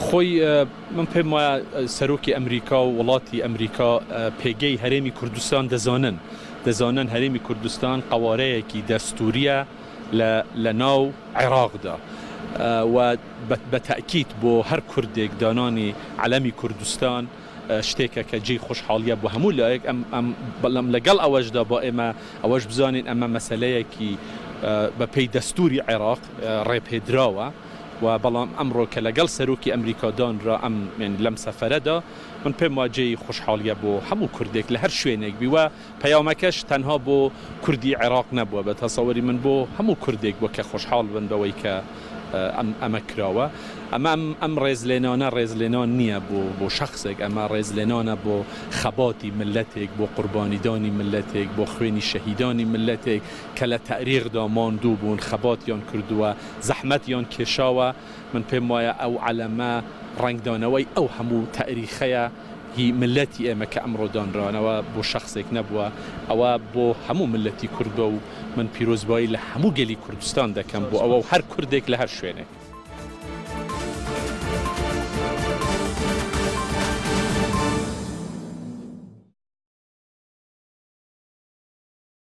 خۆی من پێم وایە سەرۆکی ئەمریکا و وڵاتی ئەمریکا پێگەی هەرێمی کوردستان دەزانن، دەزانن هەرێمی کوردستان قەوارەیەکی دەستوورییە لە لە ناو عێراقدا و بە تەئکید بۆ هەر کوردێک دانانی عەلەمی کوردستان شتێکە کە جێی خۆشحاڵیە بۆ هەموو لایەک ئەم ئەم بەڵام لەگەڵ ئەوەشدا با ئێمە ئەوەش بزانین ئەمە مەسەلەیەکی بە پێی دەستووری عێراق ڕێپێدراوە و بەڵام ئەمڕۆ کە لەگەڵ سەرۆکی ئەمریکا دانرا ئەم لەم سەفەرەدا من پێم وا جێی خۆشحاڵیە بۆ هەموو کوردێک لە هەر شوێنێک بی و پەیامەکەش تەنها بۆ کوردی عێراق نەبووە، بە تەسەوری من بۆ هەموو کوردێک بووە کە خۆشحاڵ بن بەوەی کە ئەم ئەمە کراوە. ئەمە ئەم ئەم ڕێزلێنانە ڕێزلێنان نییە بۆ بۆ شەخسێک، ئەمە ڕێزلێنانە بۆ خەباتی میللەتێک، بۆ قوربانیدانی میللەتێک، بۆ خوێنی شەهیدانی میللەتێک کە لە تاریخدا ماندوو بوون، خەباتیان کردووە، زەحمەتیان کێشاوە. من پێم وایە ئەو عەلەمە ڕەنگدانەوەی ئەو هەموو تاریخەیە. هی مللەتی ئێمە کە ئەمڕۆ دانرانەوە بۆ شەخسێک نەبووە، ئەوە بۆ هەموو مللەتی کوردە و من پیرۆزبایی لە هەموو گەلی کوردستان دەکەم بۆ ئەوە و هەر کوردێک لە هەر شوێنێک.